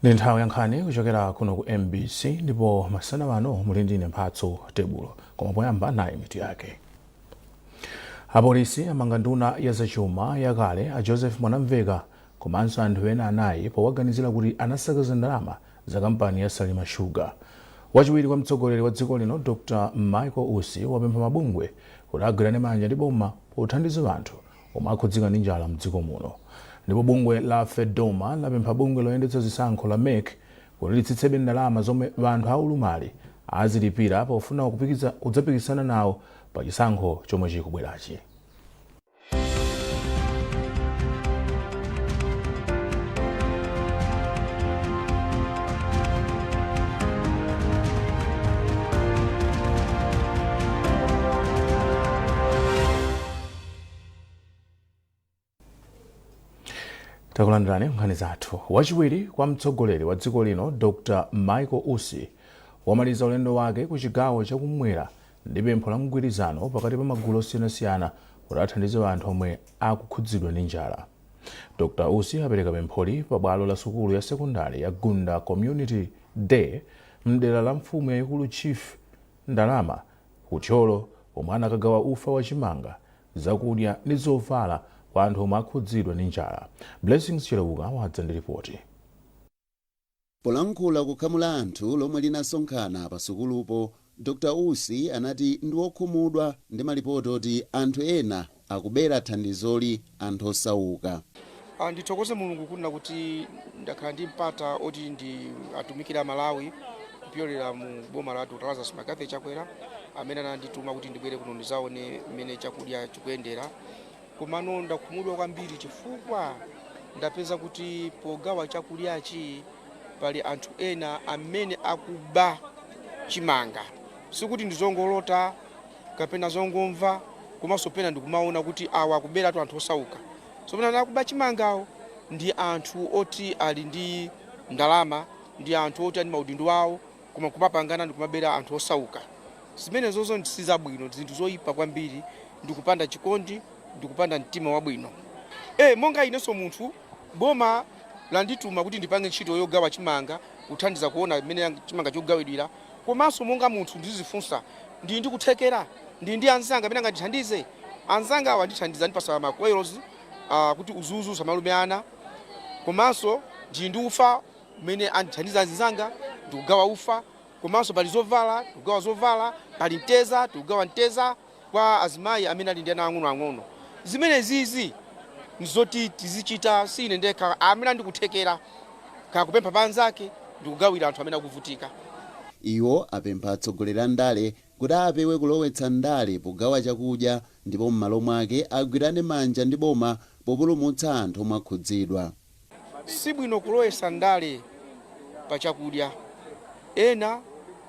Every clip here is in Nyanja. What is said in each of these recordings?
Ndi nthawi ya nkhani kuchokera kuno ku MBC, ndipo masana ano muli ndine Mphatso Tebulo. Koma poyamba, nayi mitu yake. Apolisi amanga nduna ya zachuma yakale a Joseph Mwanamveka komanso anthu ena anayi powaganizira kuti anasakaza ndalama za kampani ya Salima Sugar. Wachiwiri kwa mtsogoleri wa dziko lino Dr Michael Usi wapempha mabungwe kuti agwirane manja ndi boma pothandiza anthu omwe akhudzika ndi njala mdziko muno. Ndipo bungwe la FEDOMA lapempha bungwe loyendetsa zisankho la MEC kuti litsitsebe ndalama zomwe anthu aulumali azilipira pofuna kudzapikisana nawo pa chisankho chomwe chikubwerachi. Takulandirani nkhani zathu. Wachiwiri kwa mtsogoleri wa dziko lino Dr Michael Usi wamaliza ulendo wake ku chigawo chakumwera ndi pempho la mgwirizano pakati pa magulu osiyanasiyana kuti athandize anthu omwe akukhudzidwa ndi njala. Dr Usi apereka pempholi pa bwalo la sukulu ya sekondari ya Gunda Community Day mdera la mfumu yayikulu Chief Ndalama ku Thyolo, pomwe anakagawa ufa wa chimanga, zakudya ndi zovala kwa anthu omwe akhudzidwa ndi njala. Blessings Chileuka wadza ndi ripoti. Polankhula ku khamu la anthu lomwe linasonkhana pa sukulupo, Dr Usi anati ndi wokhumudwa ndi malipoti oti anthu ena akubera thandizoli anthu osauka. Ndithokoze Mulungu kunena kuti ndakhala ndi mpata oti ndi atumikire Amalawi kupyolera mu boma la Dr Lazarus McCarthy Chakwera, amene anandituma kuti ndibwere kuno ndizaone mmene chakudya chikuyendera. Komano ndakhumudwa kwambiri chifukwa ndapeza kuti pogawa chakudyachi pali anthu ena amene akuba chimanga. Sikuti ndizongolota kapena zongomva, komanso pena ndikumaona kuti awa akuberatu anthu osauka. So pena akuba chimangawo ndi anthu oti ali ndi ndalama, ndi anthu oti ali ndi maudindo awo, koma kumapangana ndi kumabera anthu osauka. Zimenezozo si zabwino, zinthu zoyipa kwambiri, ndikupanda chikondi, ndikupanda mtima wabwino. Monga inenso munthu, boma landituma kuti ndipange ntchito yogawa chimanga, kuthandiza kuona mmene chimanga chikugawidwira. Komanso monga munthu ndizifunsa, ndili ndi kuthekera, ndili ndi anzanga amene angandithandize? Anzanga awa andithandiza, andipasa ma coils kuti udzudzu usamalume ana. Komanso ndili ndi ufa umene andithandiza anzanga, ndikugawa ufa. Komanso pali zovala, tikugawa zovala, pali mteza, tikugawa mteza kwa azimayi amene ali ndi ana ang'onoang'ono. Zimenezizi nzoti tizichita, si ine ndekha, amene andikuthekera kaya kupempha pa anzake ndikugawira anthu amene akuvutika. Iwo apempha atsogoleri a ndale kuti apewe kulowetsa ndale pogawa chakudya ndipo m'malo mwake agwirane manja ndi boma populumutsa anthu omwe akhudzidwa. Sibwino kulowetsa ndale pa chakudya. Ena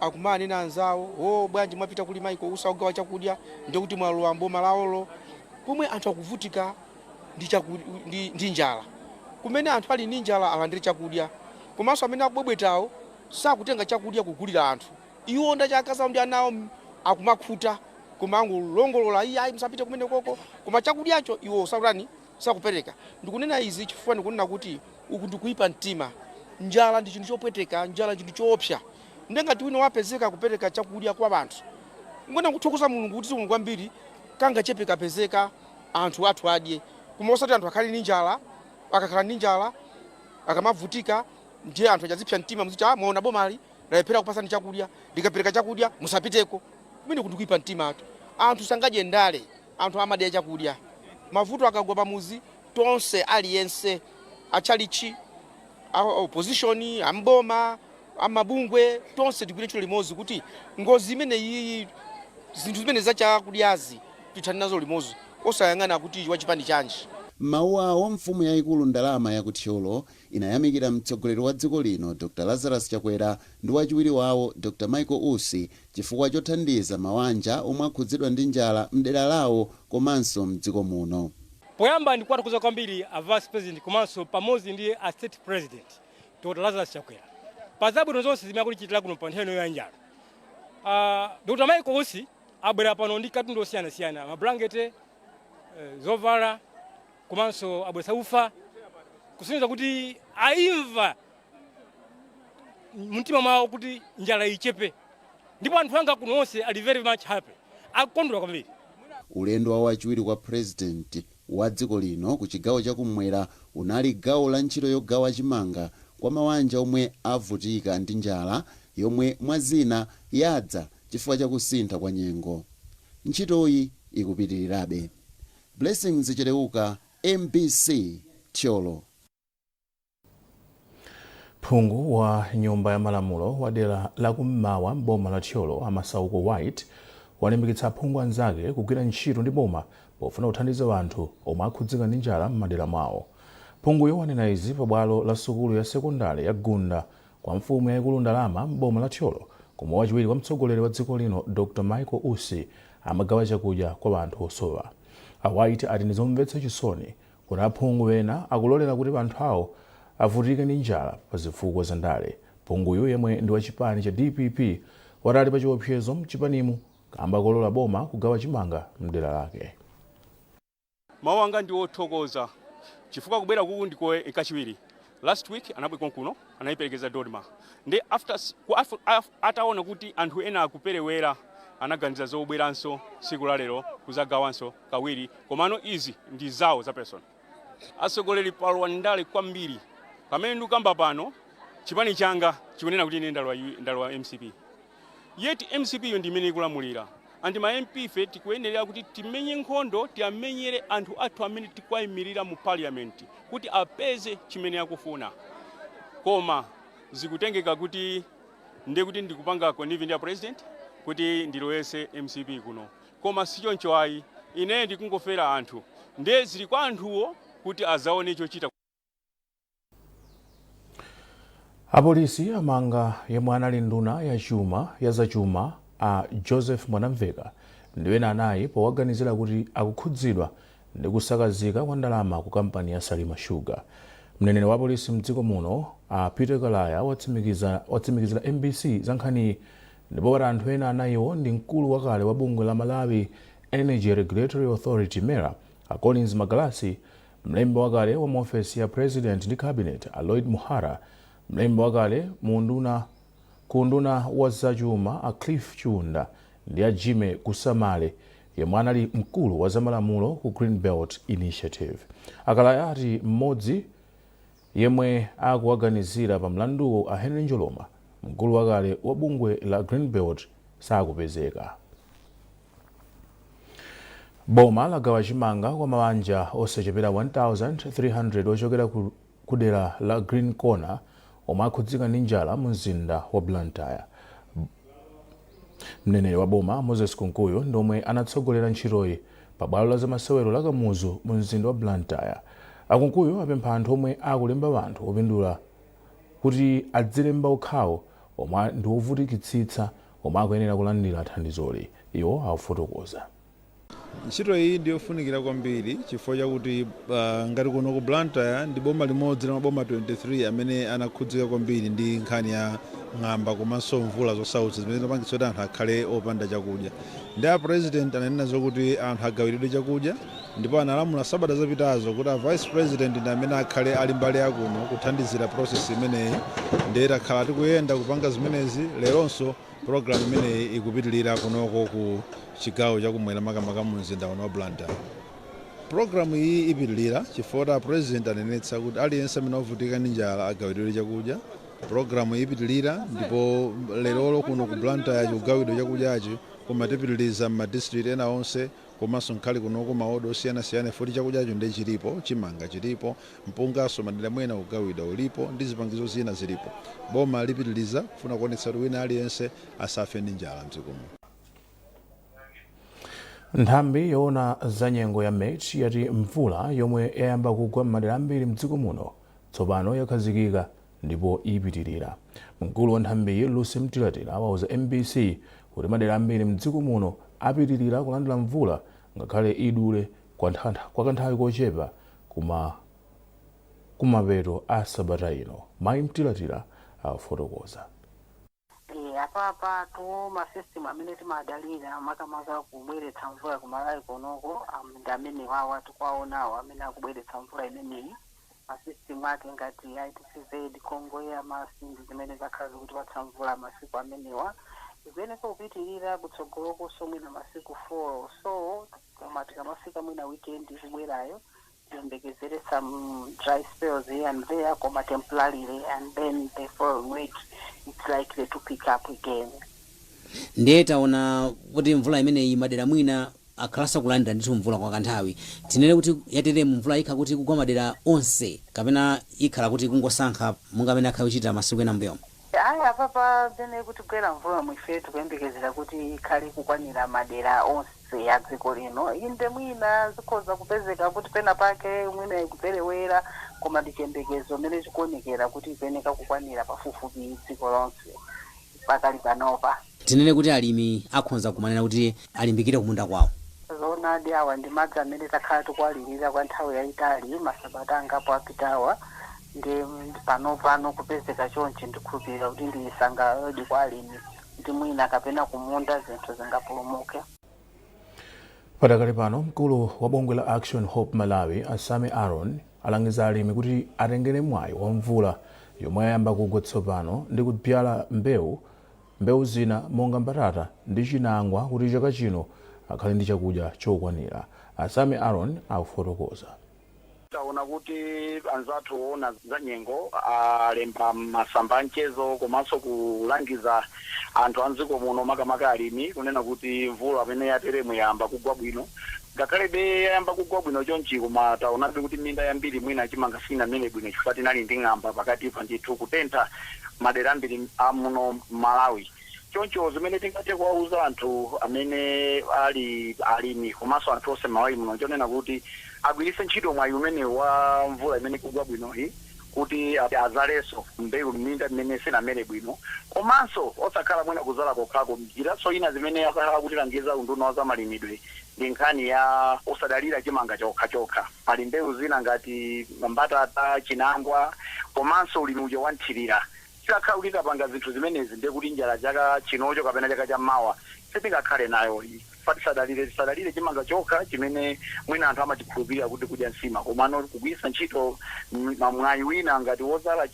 akumanena anzawo, "O, bwanji mwapita kuli Michael Usi akugawa chakudya, ndiye kuti mwalowa mboma lawolo," pomwe anthu akuvutika ndi njala. Kumene anthu ali ndi njala alandire chakudya. Komanso amene akubwebwetawo sakutenga chakudya kugulira anthu. Iwo ndi akazi awo ndi ana awo akumakhuta, koma angolongolola, "Iye ayi, musapite kumene koko," koma chakudyacho iwo sakutani, sakupereka. Ndikunena izi chifukwa ndikunena kuti uku ndikuipa mtima. Njala ndi chinthu chopweteka, njala ndi chinthu choopsa. Ndiye ngati wina wapezeka kupereka chakudya kwa anthu, ngona kuthokoza Mulungu kuti zikomo kwambiri, kangachepe kapezeka, anthu athu adye. Koma osati anthu akhale ndi njala. Akakhala ndi njala, akamavutika, ndiye anthu achazipsa mtima, muziti, "Ah, mwaona bomali lalephera kupasani chakudya, likapereka chakudya musapiteko." Kumene ndikuipa mtima atu. Anthu sangadye ndale, anthu amadya chakudya. Mavuto akagwa pamuzi, tonse, aliyense, achalichi, a opposition, amboma, amabungwe, tonse tigwire ntchito limodzi kuti ngozi imene iyi, zinthu zimene zachakudyazi, tithane nazo limodzi, osayang'ana kuti wachipani chanji. M'mawu awo, mfumu yayikulu Ndalama ya ku Thyolo inayamikira mtsogoleri wa dziko lino Dr Lazarus Chakwera ndi wachiwiri wawo Dr Michael Usi chifukwa chothandiza mawanja omwe akhudzidwa ndi njala mdera lawo komanso mdziko muno. Poyamba ndikuwathokoza kwambiri a Vice President komanso pamodzi ndi a State President Dr Lazarus Chakwera pa zabwino zonse zimene akutichitira kuno pa nthawi ino ya njala. Dr Michael Usi abwera pano ndi katundu osiyanasiyana, mabulangete, zovala, komanso abweretsa ufa, kusonyeza kuti ayimva Mumtima mwawo kuti njala ichepe, ndipo anthu anga kuno onse ali very much happy, akukondwera kwambiri. Ulendo wa wachiwiri kwa President wa dziko lino ku chigawo chakumwera unali gawo la ntchito yogawa chimanga kwa mawanja omwe avutika ndi njala, yomwe mwazina yadza chifukwa chakusintha kwa nyengo. Ntchitoyi ikupitirirabe. Blessings Chereuka, MBC, Thyolo. Phungu wa Nyumba ya Malamulo wa dera lakummawa m'boma la Thyolo, Amasauko White, walimbikitsa aphungu anzake kugwira ntchito ndi boma pofuna kuthandiza anthu omwe akhudzika ndi njala m'madera mwawo. Phunguyo wanena izi pabwalo la sukulu ya sekondari ya Gunda kwa mfumu yayikulu Ndalama m'boma la Thyolo, komwe wachiwiri kwa mtsogoleri wa dziko lino Dr Michael Usi amagawa chakudya kwa anthu osowa. A White ati ndizomvetsa chisoni kuti aphungu ena akulolera kuti anthu awo avutike ndi njala pa zifukwa za ndale. Phunguyu, yemwe ndi wa chipani cha DPP, wati ali pa chiopsezo mchipanimu kamba kolola boma kugawa chimanga mdera lake. Mawu anga ndi othokoza chifukwa kubwera kuku ndiko kachiwiri. Last week anabwera kuno, anayiperekeza DoDMA, ndi after ataona kuti anthu ena akuperewera, anaganiza zobweranso tsiku la lero kuzagawanso kawiri. Komano izi ndi zawo za personal. Atsogoleri palowa ndale kwambiri. Pamene ndikukamba pano, chipani changa chikunena kuti ine ndalowa MCP, yet MCP yo ndi imene ikulamulira. And ma MP fe tikuyenera kuti timenye nkhondo, tiyamenyere anthu athu amene tikuwayimirira mu parliament kuti apeze chimene akufuna. Koma zikutengeka kuti ndiye kuti ndikupanga connive ndi a President kuti ndilowese MCP kuno, koma sichoncho ayi. Ine ndikungofera anthu, ndiye zili kwa anthuwo kuti azaone chochita. Apolisi amanga yemwe anali nduna ya zachuma a Joseph Mwanamveka ndi ena anayi powaganizira kuti akukhudzidwa ndi kusakazika kwa ndalama ku kampani ya Salima Sugar. Mneneri wa polisi mdziko muno a Peter Kalaya watsimikizira MBC za nkhaniyi, ndipo wati anthu ena anayiwo ndi mkulu wakale wa bungwe la Malawi Energy Regulatory Authority, MERA, a Collins Magalasi, mlembi wakale wa muofesi ya President ndi Cabinet a Lloyd Muhara, mlembi wakale ku nduna wa zachuma a Cliff Chiunda ndi a Jimmy Kusamale, yemwe anali mkulu wa zamalamulo ku Greenbelt Initiative. Akalaya ati mmodzi yemwe akuwaganizira pa mlanduwo, a Henry Njoloma, mkulu wakale wa bungwe la Greenbelt, sakupezeka. Boma lagawa chimanga kwa mabanja osachepera 1300 ochokera ku dera la Green Corner omwe akhudzika ndi njala mu mzinda wa Blantyre. Mneneri wa boma Moses Kunkuyu ndi omwe anatsogolera ntchitoyi pabwalo la zamasewero la Kamuzu mu mzinda wa Blantyre. Akunkuyu apempha anthu omwe akulemba anthu opindula kuti adzilemba okhawo omwe ndi ovutikitsitsa omwe akuyenera kulandira thandizoli. Iwo akufotokoza. Ntchito iyi ndiyofunikira kwambiri chifukwa chakuti ngati kuno ku Blantyre ndi boma limodzi la maboma 23 amene anakhudzika kwambiri ndi nkhani ya ng'amba komanso mvula zosautsa zimene zinapangitsa kuti anthu akhale opanda chakudya. Ndi a President ananena zokuti anthu agawiridwe chakudya, ndipo analamula sabata zapitazo kuti a Vice President ndi amene akhale ali mbali yakuno kuthandizira process imeneyi. Ndiye takhala tikuyenda kupanga zimenezi. Leronso program imeneyi ikupitilira kunoko ku chigawo chakumwera, makamaka mu mzinda uno wa Blantyre. Programu iyi ipitilira chifukwa President anenetsa kuti aliyense amene wavutika ndi njala agawiridwe chakudya. Programu ipitilira, ndipo lerolo kuno ku Blantyre chikugawidwa chakudyachi, koma tipitiliza m'madistrict ena onse komanso nkhali kunoko maodo osiyanasiyana, futi chakudyacho ndi chilipo. Chimanga chilipo, mpungaso madera mwena kugawidwa ulipo, ndi zipangizo zina zilipo. Boma lipitiliza kufuna kuonetsa kuti wina aliyense asafe ndi njala mdziko muno. Nthambi yoona za nyengo ya MET yati mvula yomwe yayamba kugwa m'madera ambiri mdziko muno tsopano yakhazikika ndipo ipitirira. Mkulu wa nthambiyi Lucy Mtilatila wauza MBC kuti madera ambiri mdziko muno apitirira kulandira mvula ngakhale idule kwa kanthawi kochepa kuma kumapeto a sabata ino. Mayi Mtilatila akufotokoza. Apapa tu masystem amene timadalira makamaka kubweretsa mvula ku Malawi kunoko ndi amene wawa tikuwaonawo amene akubweretsa mvula imeneyi. Masystem ake ngati ITCZ, Congo Air Mass ndi zimene zakhala zikutipatsa mvula masiku amenewa. Ikuyeneka kupitirira kutsogolokonso mwina masiku 4, so koma tikamafika mwina weekend ikubwerayo, tiyembekezere some dry spells here and there, koma temporarily, and then the following week it's likely to pick up again. Ndiye taona kuti mvula imeneyi madera mwina akhalanso kulandira ndithu mvula kwa kanthawi. Tinene kuti yateremu mvula ikhala kuti kugwa madera onse, kapena ikhala kuti kungosankha monga amene akhala kuchita masiku ena mbuyomo? Ayi, apapa pene kutigwera mvula mwife tikuyembekezera kuti ikhale kukwanira madera onse ya dziko lino. Inde, mwina zikhoza kupezeka kuti pena pake mwina ikuperewera, koma ndi chiyembekezo mmene chikuonekera kuti ikuyeneka kukwanira pafupifupi dziko lonse pakali panopa. Tinene kuti alimi akhonza kumanena kuti alimbikire kumunda kwawo? Zoonadi, awa ndi madzi amene takhala tikuwalirira kwa nthawi yayitali, masabata angapo apitawa. Ndi pano pano kupezeka chonchi, ndikhulupirira kuti ndisangaladi kwa alimi kuti mwina kapena kumunda zinthu zingapulumuke. Padakali pano, mkulu wa bungwe la Action Hope Malawi, Asame Aaron, alangiza alimi kuti atengere mwayi wa mvula yomwe yayamba kugwa tsopano ndi kubyala mbewu zina monga mbatata ndi chinangwa kuti chaka chino akhale ndi chakudya chokwanira. Asame Aaron akufotokoza. Taona kuti anzathu oona za nyengo alemba masamba a mchezo komanso kulangiza anthu a mdziko muno, makamaka alimi, kunena kuti mvula amene yateremu yayamba kugwa bwino. Ngakhalebe yayamba kugwa bwino chonchi, koma taonabe kuti minda yambiri mwina chimanga sinamere bwino chifukwa tinali ndi ng'amba pakatipa ndithu, kutentha madera ambiri a muno Malawi. Choncho zimene tingathe kuwauza anthu amene ali alimi komanso anthu onse Malawi muno chonena kuti agwiritse ntchito mwayi umene wa mvula imene ikugwa bwinoyi kuti azalenso mbewu m'minda imene sinamere bwino, komanso osakhala mwina kuzala kokhako. Njiraso ina zimene akhala akutilangiza unduna wa zamalimidwe ndi nkhani ya osadalira chimanga chokha chokha. Pali mbewu zina ngati mbatata, chinangwa komanso ulimi uja wanthirira. Tikakhala kuti tapanga zinthu zimenezi, ndiye kuti njala chaka chinocho kapena chaka chammawa sitingakhale nayo. Tisadalire chimanga chokha chimene mwina anthu amachikhulupirira kuti kudya nsima, komano kugwiritsa ntchito mwayi wina ngati wozala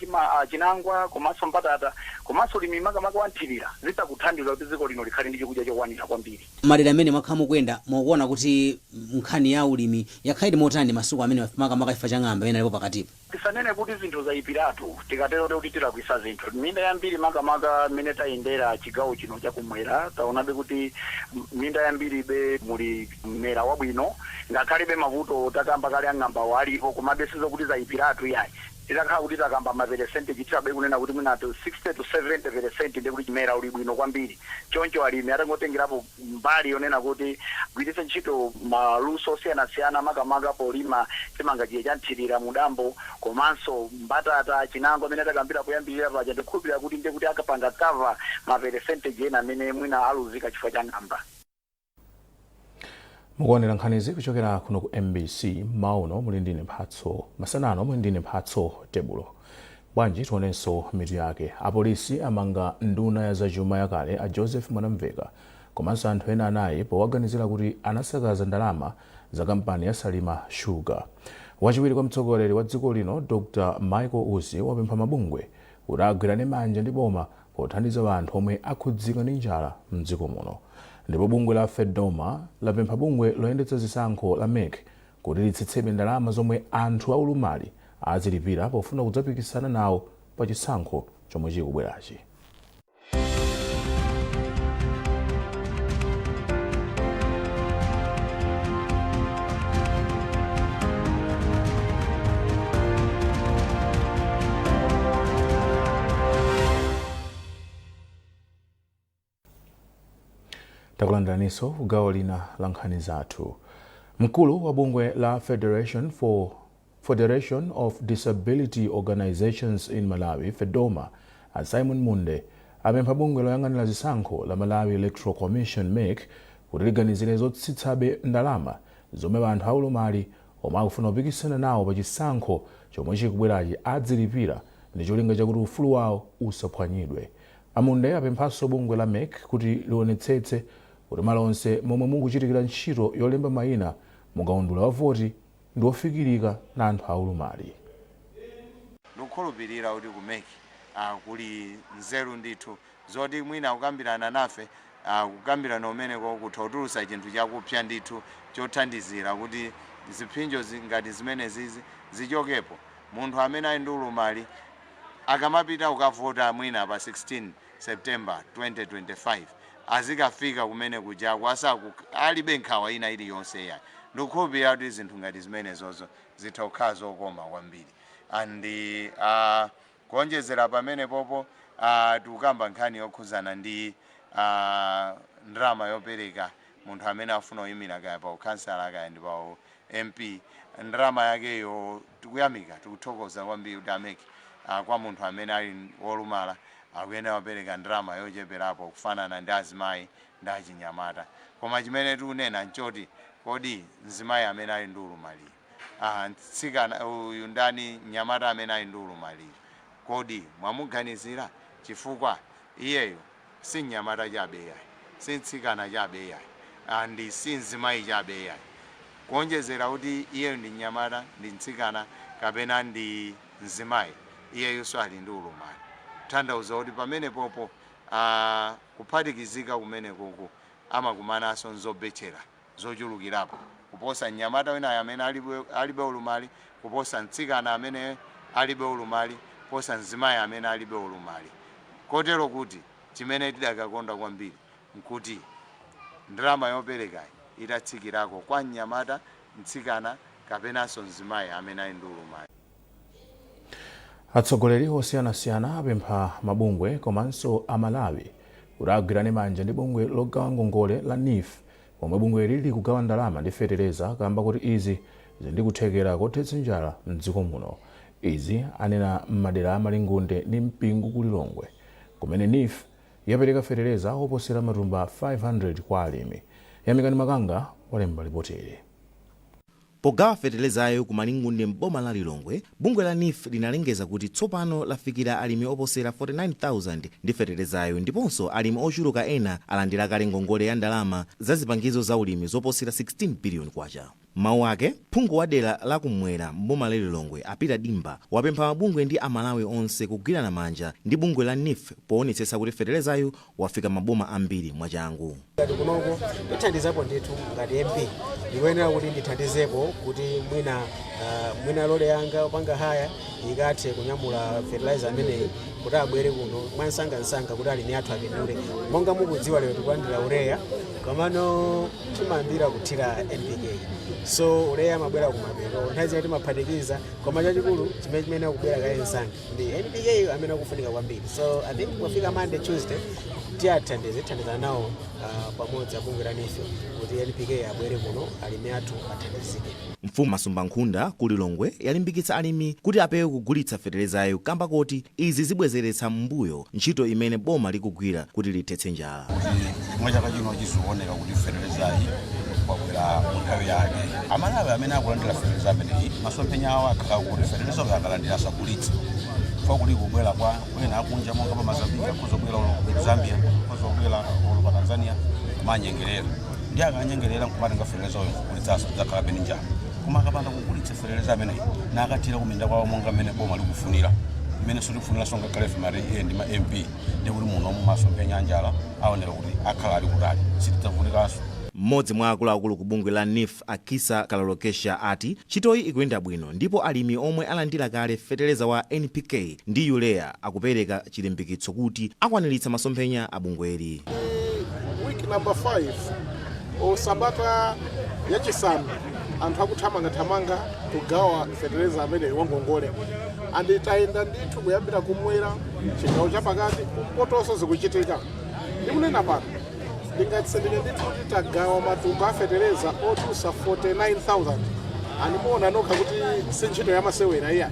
chinangwa komanso mbatata komanso ulimi makamaka wanthirira, zitakuthandiza kuti dziko lino likhale ndi chakudya chokwanira kwambiri. Madera amene mwakhala mukuyenda, mukuona kuti nkhani ya ulimi yakhala ili motani masiku amene, makamaka chifukwa cha ng'amba imene alipo pakatipa? Tisanene kuti zinthu zayipiratu, tikatero kuti tilakwisa zinthu. Minda yambiri, makamaka mmene tayendera chigawo chino chakumwera, taonabe kuti minda yambiribe muli mmera wabwino, ngakhalebe mavuto takamba kale ang'ambawo alipo, komabe sizokuti zayipiratu iyayi. Titakhala kuti takamba ma percentage, titabe kunena kuti mwina to 60 to 70%, ndiye kuti mmera uli bwino kwambiri. Choncho alimi atangotengerapo mbali yonena kuti gwiritse ntchito maluso osiyanasiyana, makamaka polima chimanga chiye chanthirira mudambo komanso mbatata, chinangwa amene atakambira poyambirira paja, ndikukhulupirira kuti ndiye kuti akapanga cover ma percentage ena amene mwina aluzika chifukwa cha ng'amba. Mukuonera nkhanizi kuchokera kuno ku MBC. Mauno muli ndine Mphatso, masanano muli ndine Mphatso Tebulo. Bwanji tionenso mitu yake. Apolisi amanga nduna ya zachuma yakale a Joseph Mwanamveka komanso anthu ena 4 powaganizira kuti anasakaza ndalama za kampani ya Salima Sugar. Wachiwiri kwa mtsogoleri wa dziko lino Dr Michael Usi wapempha mabungwe kuti agwirane manja ndi boma pothandiza anthu omwe akhudzika ndi njala mdziko muno. Ndipo bungwe la FEDOMA lapempha bungwe loyendetsa zisankho la MEC kuti litsitsebe ndalama zomwe anthu aulumali azilipira pofuna kudzapikisana nawo pa chisankho chomwe chikubwerachi. Takulandiraninso gawo lina la nkhani zathu. Mkulu wa bungwe la Federation of Disability Organizations in Malawi, FEDOMA, a Simon Munde, apempha bungwe loyang'anira zisankho la Malawi Electoral Commission, MEC, kuti liganizire zotsitsabe ndalama zomwe anthu aulumali omwe akufuna kupikisana nawo pa chisankho chomwe chikubwerachi adzilipira, ndi cholinga chakuti ufulu wawo usaphwanyidwe. Amunde apemphanso bungwe la MEC kuti lionetsetse kuti malo onse momwe mukuchitikira ntchito yolemba mayina mukaundula wa voti ndi ofikirika na anthu aulumali. Ndikukhulupirira kuti ku MEC kuli nzeru ndithu zoti mwina kukambirana nafe, kukambirana umeneko kutha kutulutsa chinthu chakupsa ndithu chothandizira kuti ziphinjo ngati zimenezizi zichokepo. Munthu amene ali ndi ulumali akamapita kukavota mwina pa 16 September 2025, azikafika kumene kujako asaku alibe nkhawa ina iliyonse yayi. Ndikukhulupirira kuti zinthu ngati zimenezozo zitha kukhala zokoma kwambiri. And kuonjezera pamene popo, tikukamba nkhani yokhuzana ndi ndalama yopereka munthu amene afuna kuyimira, kaya pa ukhansala kaya ndi pa MP. Ndalama yakeyo tikuyamika, tikuthokoza kwambiri kuti a MEC, kwa munthu amene ali wolumala akuyenera kupereka ndalama yocheperapo kufanana ndi azimayi ndi achinyamata. Koma chimene tikunena nchoti, kodi mzimayi amene ali ndi ulumaliyo, mtsikana uyu ndani, mnyamata amene ali ndi ulumaliyo, kodi mwamuganizira? Chifukwa iyeyo si mnyamata chabe yayi, si mtsikana chabe yayi, ndi si mzimayi chabe yayi. Kuonjezera kuti iyeyo ndi mnyamata, ndi mtsikana kapena ndi mzimayi, iyeyonso ali ndi ulumali, kutanthauza kuti pamene popo kuphatikizika kumenekuku amakumananso nzobetchera zochulukirapo kuposa mnyamata winayo amene alibe ulumali, kuposa mtsikana amene alibe ulumali, kuposa mzimayi amene alibe ulumali. Kotero kuti chimene tidakakonda kwambiri nkuti ndalama yoperekayi itatsikirako kwa mnyamata, mtsikana kapenanso mzimayi amene ali ndi ulumali. Atsogoleri osiyanasiyana apempha mabungwe komanso Amalawi kuti agwirane manja ndi bungwe logawa ngongole la NEEF, pomwe bungweli likugawa ndalama ndi fetereza, kamba kuti izi zili ndi kuthekera kothetsa njala mdziko muno. Izi anena m'madera a Malingunde ndi Mpingu ku Lilongwe, kumene NEEF yapereka fetereza oposera matumba 500 kwa alimi. Yamikani Makanga walemba ripoti. Pogawa feterezayo ku Malingunde m'boma la Lilongwe, bungwe la NEEF linalengeza kuti tsopano lafikira alimi oposera 49,000 ndi feterezayo, ndiponso alimi ochuluka ena alandira kale ngongole ya ndalama za zipangizo za ulimi zoposera 16 biliyoni kwacha. Mawu ake, phungu wa dera la kumwera m'boma la Lilongwe, a Peter Dimba, wapempha mabungwe ndi Amalawi onse kugwirana manja ndi bungwe la NEEF poonetsetsa kuti feterezayo wafika maboma ambiri mwachangu. Ngati kunoko tithandizapo ndithu. Ngati MP ndikuyenera kuti ndithandizepo kuti mwina lole yanga upanga haya ikathe kunyamula fertilizer ameneyi kuti abwere kuno mwansangansanga kuti alimi athu apindule. Monga mukudziwa, lero tikulandira urea, komano timayambira kuthira NPK, so urea amabwera kumapeto. Nthawi zina timaphatikiza, koma chachikulu chimene akubwera kaye msanga ndi NPK amene akufunika kwambiri. So I think pofika Monday, Tuesday, tiyathandize, tithandizana nawo pamodzi abungwe la NEEF kuti NPK abwere kuno, alimi athu athandizike. Mfumu Masumbankhunda ku Lilongwe yalimbikitsa alimi kuti apewe kugulitsa feterezayo, kamba koti izi zibwezeretsa m'mbuyo ntchito imene boma likugwira kuti lithetse njala. Kuti mwa chaka chino chizioneka kuti feterezayi wabwera mu nthawi yake. Amalawi amene akulandira fetereza ameneyi, masomphenya awo akhala kuti fetereza uyo akalandira asagulitse, chifukwa kuli kubwera kwa ena akunja monga pa Mozambique, akhoza kubwera ulo ku Zambia, akhoza kubwera ulo pa Tanzania kumanyengerera, ndi akanyengerera nkumatenga fetereza uyo nkugulitsanso, tidzakhalabe ndi njala. Koma akapanda kugulitsa fetereza ameneyi nakathira kuminda kwawo monga mmene boma likufunira, mmene sitikufuniranso ngakhale ife ma ndi ma MP, ndi kuti munomu masomphenya anjala aoneka kuti akhala ali kutali, sitidzavutikanso. Mmodzi mwa akuluakulu ku bungwe la NEEF, Akisa Kalolokesha, ati ntchitoyi ikuyenda bwino ndipo alimi omwe alandira kale feteleza wa NPK ndi urea akupereka chilimbikitso kuti akwaniritsa masomphenya a bungweli. Week number 5 o sabata yachisanu, anthu akuthamangathamanga kugawa fetereza amene wangongole, and tayenda ndithu kuyambira kumwera, chigawo chapakati, kumpotonso zikuchitika. Ndikunena pano, ndingatsindike ndithu kuti tagawa matumba a fetereza odusa 49,000. Animuona nokha kuti si ntchito yamasewera iya,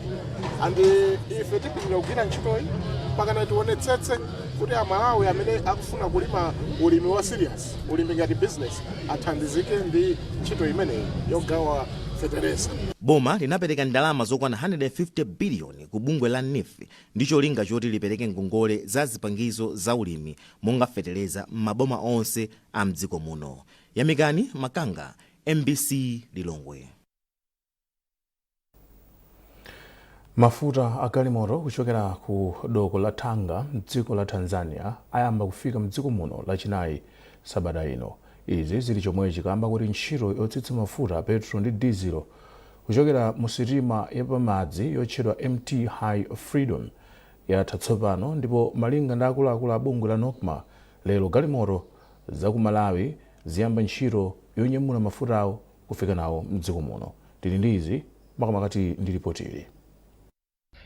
and ife tipitirira kugwira ntchitoyi mpakana tionetsetse kuti Amalawi amene akufuna kulima ulimi wa serious, ulimi ngati business, athandizike ndi ntchito imeneyi yogawa fetereza. Boma linapereka ndalama zokwana 150 biliyoni ku bungwe la NEEF ndi cholinga choti lipereke ngongole za zipangizo za ulimi monga feteleza m'maboma onse a mdziko muno. Yamikani Makanga, MBC, Lilongwe. Mafuta a galimoto kuchokera ku doko la Tanga mdziko la Tanzania ayamba kufika mdziko muno Lachinayi sabata ino. Izi zili chomwechi kamba kuti ntchito yotsitsa mafuta a petrol ndi dizelo kuchokera mu sitima yapamadzi yotchedwa MT High Freedom yatha tsopano, ndipo malinga ndi akuluakulu a bungwe la NOCMA, lero galimoto za ku Malawi ziyamba ntchito yonyamula mafutawo kufika nawo mdziko muno. Tili ndi izi makamaka ndi ripoti ili.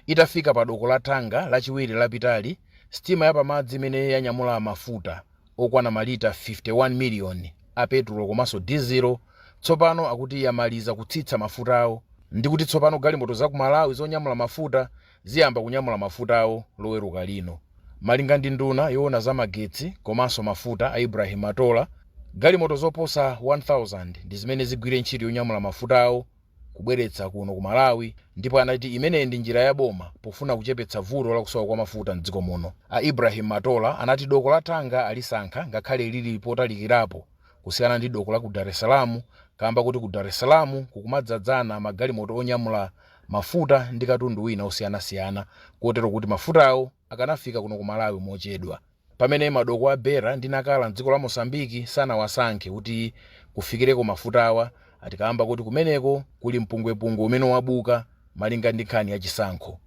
Itafika pa doko la Tanga Lachiwiri lapitali, sitima yapamadzi imene yanyamula mafuta okwana malita 51 miliyoni a petulo komanso dizelo tsopano akuti yamaliza kutsitsa mafutawo, ndi kuti tsopano galimoto za ku Malawi zonyamula mafuta ziyamba kunyamula mafutawo Loweruka lino. Malinga ndi nduna yoona za magetsi komanso mafuta a Ibrahim Matola, galimoto zoposa 1000 ndi zimene zigwire ntchito yonyamula mafutawo kubweretsa kuno ku Malawi, ndipo anati imeneyi ndi njira ya boma pofuna kuchepetsa vuto lakusowa kwa mafuta mdziko muno. A Ibrahim Matola anati doko la Tanga alisankha ngakhale lili potalikirapo kusiyana ndi doko la ku Dar es Salaam, kamba kuti ku Dar es Salaam kukumadzadzana magalimoto onyamula mafuta ndi katundu wina osiyanasiyana, kotero kuti mafutawo akanafika kuno ku Malawi mochedwa, pamene madoko a Beira ndi Nakala mdziko la Mosambiki sanawasankhe kuti kufikireko mafutawa, atikamba kuti kumeneko kuli mpungwepungwe umene wabuka malinga ndi nkhani ya chisankho.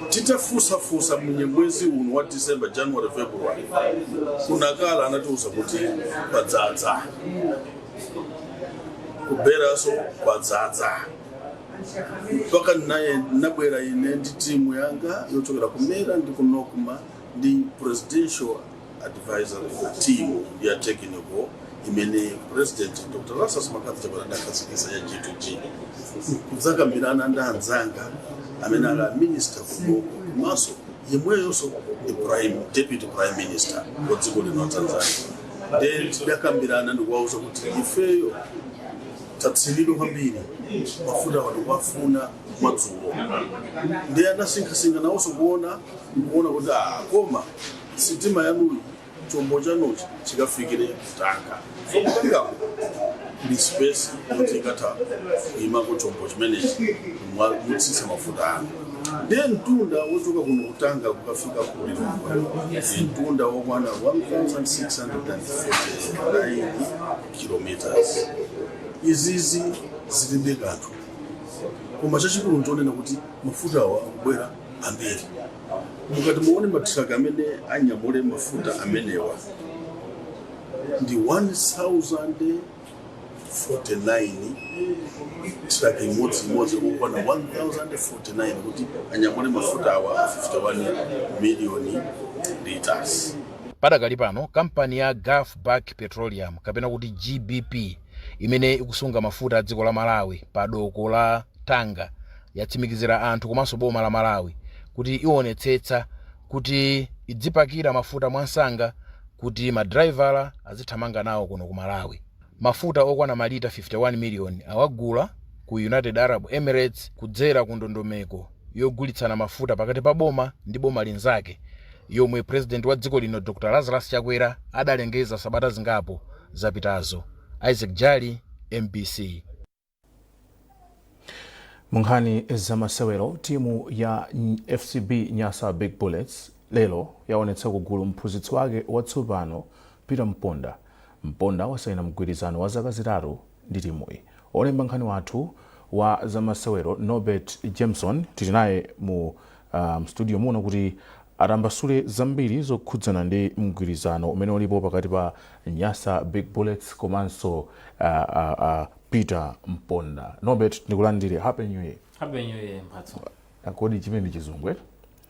Titafusafusa mwezi uno wa December, January, February, kunakala anatiuza kuti kwadzadza, kuBeiraso kwadzadza, mpaka naye nabwera ine ndi timu yanga yochokera ku MERA ndi ku NOCMA ndi Presidential Advisory Team ya technical imene President Dr Lazarus McCarthy Chakwera adakhazikitsa ya G2G, kudzakambirana ndi anzanga amene ali a minister kudoko komanso yemweyonso ndi prime deputy prime minister wa dziko lino la Tanzania. Then tidakambirana ndikuwauza kuti ifeyo tatsinidwa kwambiri, mafuta wano kuwafuna madzulo. Ndi anasinkhasinkha nawonso kuona kuti ah, koma sitima yanuyi, chombo chanuchi chikafikire kuTanga. So kuTangako kuli space yoti ikatha kuyimako chombo chimenechi mutsitsa mafuta anu. Ndiye mtunda wochoka kuno kuTanga kukafika ku Lilongwe ndi mtunda wokwana 1649 kilometers. Izizi zilibe kanthu, koma chachikulu nchonena kuti mafutawo akubwera ambiri. Mukati muone matraka amene anyamule mafuta amenewa ndi 1049, traka imodzi imodzi kukwana 1049 kuti anyamule mafuta awa 51 million liters. Padakali pano kampani ya Gulf Bulk Petroleum kapena kuti GBP imene ikusunga mafuta a dziko la Malawi pa doko la Tanga yatsimikizira anthu komanso boma la Malawi kuti ionetsetsa kuti idzipakira mafuta mwansanga kuti madraivala azithamanga nawo kuno ku Malawi. Mafuta okwana malita 51 miliyoni awagula ku United Arab Emirates kudzera ku ndondomeko yogulitsana mafuta pakati pa boma ndi boma linzake yomwe President wa dziko lino Dr Lazarus Chakwera adalengeza sabata zingapo zapitazo. Isaac Jali, MBC. Munkhani zamasewero, timu ya FCB Nyasa Big Bullets lero yaonetsa kugulu mphunzitsi wake watsopano Peter Mponda. Mponda wasayina mgwirizano wa zaka 3 ndi timuyi. Olemba nkhani wathu wa zamasewero Norbert Jameson tili naye mu studio muno kuti atambasule zambiri zokhudzana ndi mgwirizano umene ulipo pakati pa Nyasa Big Bullets komanso Peter Mponda. Norbert, ndikulandire. Happy New Year. Happy New Year, Mphatso. Kodi chimene ndi Chizungu, eh?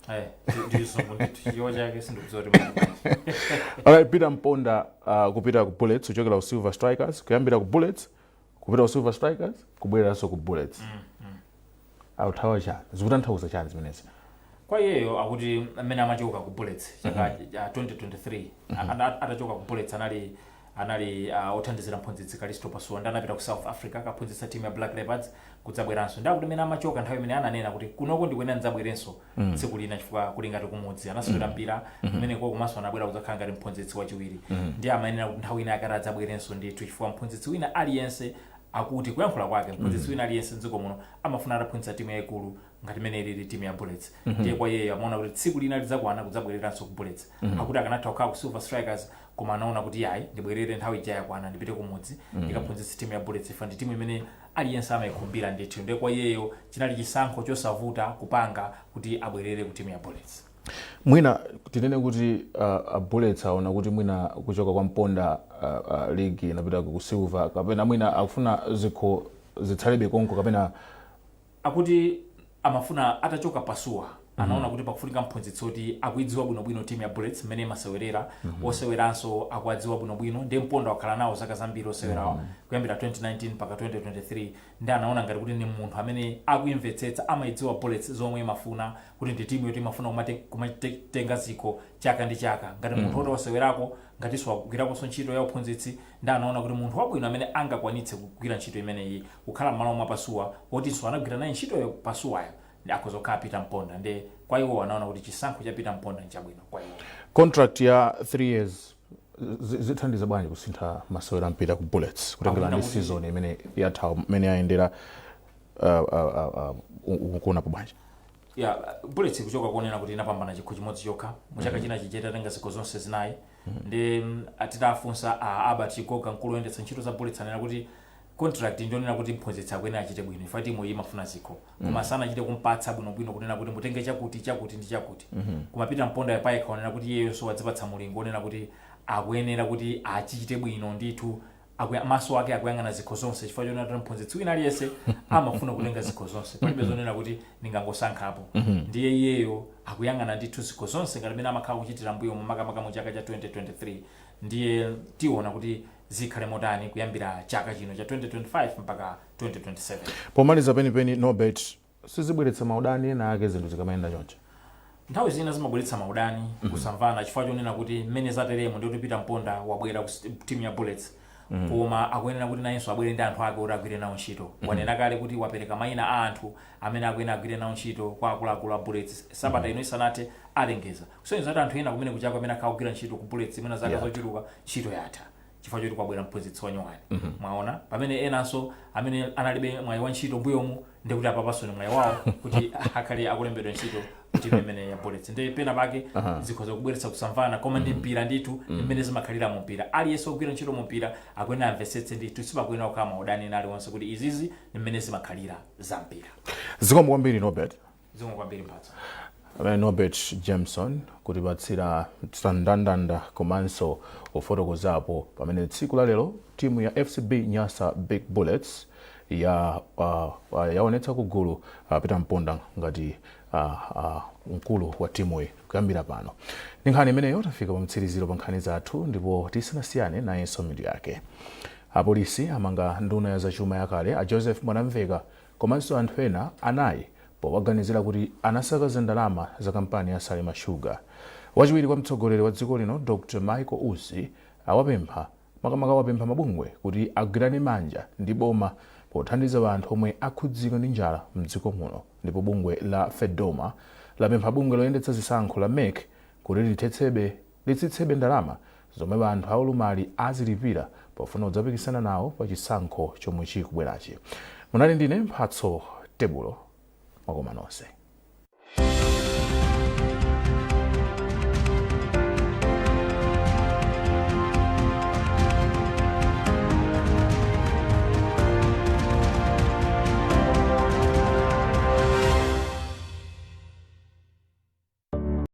Ayi, ndi Chizungu ndithu. Chiwo chake sindikudziwa kuti mwana. Alright, Peter Mponda kupita ku Bullets kuchokera ku Silver Strikers, kuyambira ku Bullets kupita ku Silver Strikers, kubwereranso ku Bullets. Authawa chani? Zikutanthauza chani zimenezi? Kwa iyeyo akuti amene amachoka ku Bullets chaka cha 2023, atachoka ku Bullets anali othandizira mphunzitsi Kalisto Pasuwa, ndi anapita ku South Africa kaphunzitsa timu ya Black Leopards, kudzabweranso. Ndi akuti amene amachoka nthawi imene ananena kuti kunoko ndikuyenera ndidzabwerenso tsiku lina chifukwa kuli ngati kumudzi, anasewera mpira kumeneko komanso anabwera kudzakhala ngati mphunzitsi wachiwiri. Ndi amayenera kuti nthawi ina akati adzabwerenso ndithu, chifukwa mphunzitsi wina aliyense Akuti kuyankhula kwake, mphunzitsi wina aliyense mdziko muno amafuna ataphunzitsa timu yayikulu ngati imene ilili timu ya Bullets. Ndiye kwa iyeyo amaona kuti tsiku lina lidzakwana kudzabwereranso ku Bullets. Akuti akanatha kukhala ku Silver Strikers, koma anaona kuti yayi, ndibwerere, nthawi ija yakwana, ndipite kumudzi, ndikaphunzitse timu ya Bullets. Ifa ndi timu imene aliyense amayikhumbira ndithu. Ndiye kwa iyeyo chinali chisankho chosavuta kupanga kuti abwerere ku timu ya Bullets. Mwina tinene kuti Bullets aona kuti mwina kuchoka kwa Mponda league inapita ku Silver, kapena mwina akufuna zikho zitsalebe konko, kapena? Akuti amafuna atachoka Pasuwa, anaona kuti pakufunika mphunzitsi oti akuidziwa bwinobwino timu ya Bullets mmene imasewerera, oseweranso akuadziwa bwinobwino. Ndiye Mponda wakhala nawo zaka zambiri osewerawa, kuyambira 2019 mpaka 2023. Ndi anaona ngati kuti ni munthu amene akuimvetsetsa, amayidziwa Bullets zomwe imafuna, kuti ndi timu yoti imafuna kumatenga zikho chaka ndi chaka, ngati munthu oti wasewerako, ngatinso wagwirakonso ntchito ya uphunzitsi. Ndi anaona kuti munthu wabwino amene angakwanitse kugwira ntchito imeneyi, kukhala m'malo mwa Pasuwa, wotinso anagwira naye ntchitoyo Pasuwayo, ndi akhoza kukhala Peter Mponda. Ndi kwa iwo anaona kuti chisankho cha Peter Mponda nchabwino kwa iwo. Contract ya 3 years zithandiza bwanji kusintha masewero ampira ku Bullets, kutengera Akufuna ndi season imene yatha, imene yayendera, ukuonapo bwanji? Ya, Bullets kuchoka kuonera kuti inapambana chikho chimodzi chokha mu chaka china chija, itatenga zikho zonse zinayi. Ndi titafunsa a Albert Chigoga, mkulu woyendetsa ntchito za Bullets, anena kuti contract ndionena kuti mphunzitsi akuyenera achite bwino, ifa timu iyi imafuna zikho, koma sanachite kumpatsa bwinobwino kunena kuti mutenge chakuti, chakuti ndi chakuti. Koma Peter Mponda payekha onena kuti iyeyo wadzipatsa mulingo onena kuti akuyenera kuti achite bwino ndithu. Maso ake akuyang'ana zikho zonse, chifukwa chonena kuti mphunzitsi wina aliyense amafuna kutenga zikho zonse, palibe zonena kuti ndingangosankhapo. Ndiye iyeyo akuyang'ana ndithu zikho zonse ngati mmene amakhala kuchitira mbuyo, makamaka mu chaka cha 2023. Ndiye tiona kuti zikhale motani kuyambira chaka chino cha 2025 mpaka 2027. Pomaliza penipeni, Norbert, sizibweretsa maudani ena ake zinthu zikamayenda choncho? Nthawi zina zimabweretsa maudani, kusamvana, chifukwa chonena kuti mmene zateremo ndikuti Peter Mponda wabwera ku timu ya Bullets, koma akuyenera kuti nayenso abwere ndi anthu ake oti agwire nawo ntchito. Wanena kale kuti wapereka mayina a anthu amene akuyenera agwire nawo ntchito kwa akuluakulu a Bullets. Sabata ino isanathe alengeza, kusonyeza kuti anthu ena kumene kuchako amene akhala kugwira ntchito ku Bullets imene zaka zochuluka, ntchito yatha chifukwa choti kwabwera mphunzitsi wanyuwani. Mwaona, pamene enanso amene analibe mwayi wa ntchito mbuyomu, ndikuti apapanso ni mwayi wawo kuti akhale akulembedwa ntchito ku timu imene ya Bullets. Ndi pena pake zikhoza kubweretsa kusamvana, koma ndi mpira ndithu, mmene zimakhalira mu mpira. Aliyense ogwira ntchito mu mpira akuyenera amvetsetse ndithu, sipakuyenera kukhala maudani ena aliwonse, kuti izizi ndi mmene zimakhalira za mpira. Zikomo kwambiri, Norbert. Zikomo kwambiri, Mphatso. Amene Norbert Jameson kutipatsira ndandanda komanso kufotokozapo pamene tsiku la lero timu ya FCB Nyasa Big Bullets ya yaonetsa kugulu Peter Mponda ngati mkulu wa timuyi kuyambira pano. Ndi nkhani imeneyo tafika pa mtsiriziro pa nkhani zathu, ndipo tisanasiyane nayenso mitu yake. Apolisi amanga nduna ya zachuma yakale a Joseph Mwanamveka komanso anthu ena anayi powaganizira kuti anasakaza ndalama za kampani ya Salima Sugar. Wachiwiri kwa mtsogoleri wa dziko lino Dr Michael Usi awapempha, makamaka wapempha mabungwe kuti agwirane manja ndi boma pothandiza anthu omwe akhudzika ndi njala mdziko muno. Ndipo bungwe la FEDOMA lapempha bungwe loyendetsa zisankho la MEC kuti litsitsebe ndalama zomwe anthu aulumali azilipira pofuna kudzapikisana nawo pa chisankho chomwe chikubwerachi. Munali ndine Mphatso Tebulo, mwakoma nonse.